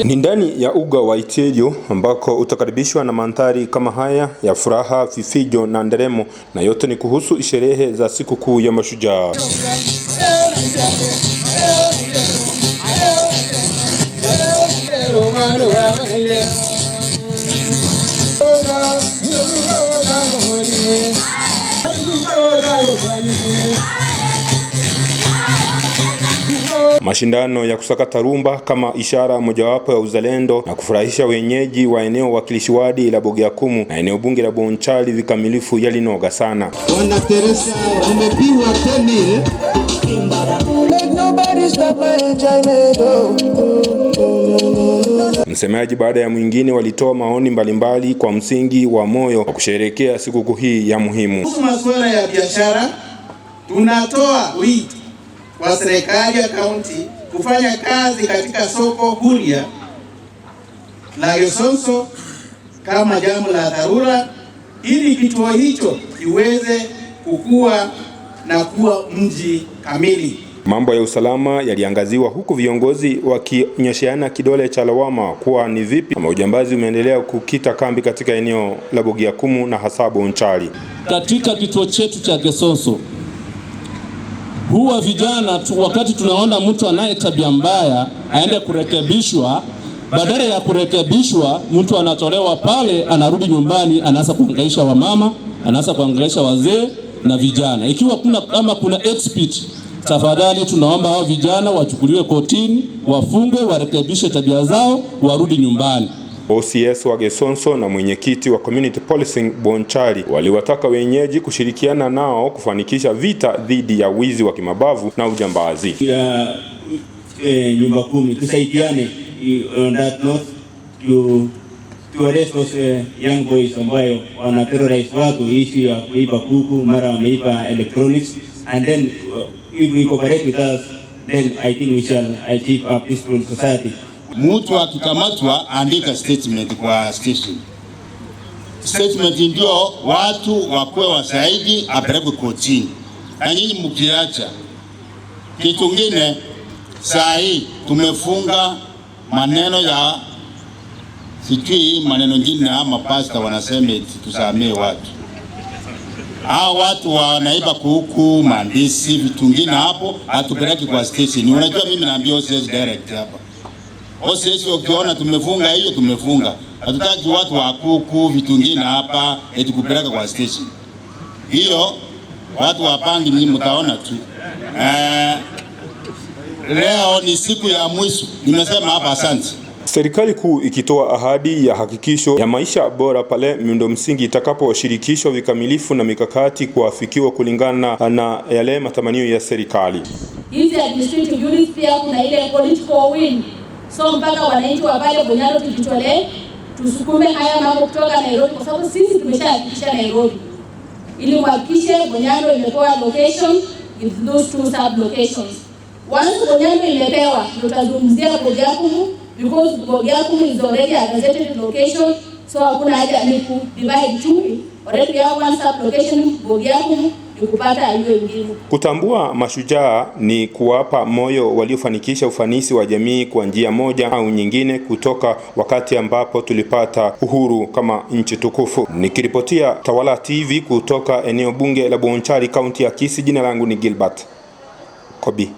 Ni ndani ya uga wa Iterio ambako utakaribishwa na mandhari kama haya ya furaha, vifijo na nderemo, na yote ni kuhusu sherehe za sikukuu ya Mashujaa. Mashindano ya kusakata rumba kama ishara mojawapo ya uzalendo na kufurahisha wenyeji wa eneo wakilishi wadi la Bogiakumu na eneo bunge la Bonchari vikamilifu yalinoga sana. Bwana Teresa umepigwa teni. Msemaji baada ya mwingine walitoa maoni mbalimbali kwa msingi wa moyo wa kusherehekea sikukuu hii ya muhimu. Kuhusu masuala ya biashara, tunatoa wito kwa serikali ya kaunti kufanya kazi katika soko huria la Gesonso kama jambo la dharura ili kituo hicho kiweze kukua na kuwa mji kamili. Mambo ya usalama yaliangaziwa huku viongozi wakinyosheana kidole cha lawama kuwa ni vipi ama ujambazi umeendelea kukita kambi katika eneo la Bogiakumu na hasa Bonchari. Katika kituo chetu cha Gesonso huwa vijana tu, wakati tunaona mtu anaye tabia mbaya aende kurekebishwa, badala ya kurekebishwa mtu anatolewa pale, anarudi nyumbani, anaanza kuangaisha wamama, anaanza kuangaisha wazee na vijana. Ikiwa kuna kama kuna expert, tafadhali tunaomba hao vijana wachukuliwe kotini, wafungwe, warekebishe tabia zao, warudi nyumbani. OCS wa Gesonso na mwenyekiti wa Community Policing Bonchari waliwataka wenyeji kushirikiana nao kufanikisha vita dhidi ya wizi wa kimabavu na ujambazi. Ya nyumba kumi tusaidiane on that note to arrest those young boys ambayo wana terrorize watu, issue ya kuiba kuku, mara wameiba electronics, and then if we cooperate with us then I think we shall achieve a peaceful society. Mtu akikamatwa andika statement kwa station. Statement ndio watu wakuwe wasaidi apelekwe kotini, na nyinyi mkiacha kitu kingine. Saa hii tumefunga maneno ya sijui maneno ngine, ama pasta wanasema eti tusamee watu. Hao watu wanaiba kuku, mandisi, vitu vingine hapo hatupeleki kwa station. Unajua mimi naambia OCS direct hapa. OCS ukiona tumefunga hiyo tumefunga. Hatutaki watu wa kuku, vitu vingine hapa eti kupeleka kwa station. Hiyo watu wapangi ni mtaona tu. Leo ni siku ya mwisho. Nimesema hapa asante. Serikali kuu ikitoa ahadi ya hakikisho ya maisha bora pale miundo msingi itakaposhirikishwa vikamilifu na mikakati kuafikiwa kulingana na yale matamanio ya serikali. Hizi administrative units pia kuna ile political will. So mpaka wananchi wa pale Bonyando tujitolee, tusukume haya mambo kutoka Nairobi, kwa sababu sisi tumeshahakikisha Nairobi, ili muhakikishe Bonyando imepewa location with those two sub locations. Once Bonyando imepewa, tutazungumzia Bogiakumu because Bogiakumu is already a gazetted location, so hakuna haja ni ku divide two. Already we have one sub location Bogiakumu, ni kupata hiyo ingine. Kutambua mashujaa ni kuwapa moyo waliofanikisha ufanisi wa jamii kwa njia moja au nyingine kutoka wakati ambapo tulipata uhuru kama nchi tukufu. Nikiripotia Tawala TV kutoka eneo bunge la Bonchari, kaunti ya Kisii, jina langu ni Gilbert Kobi.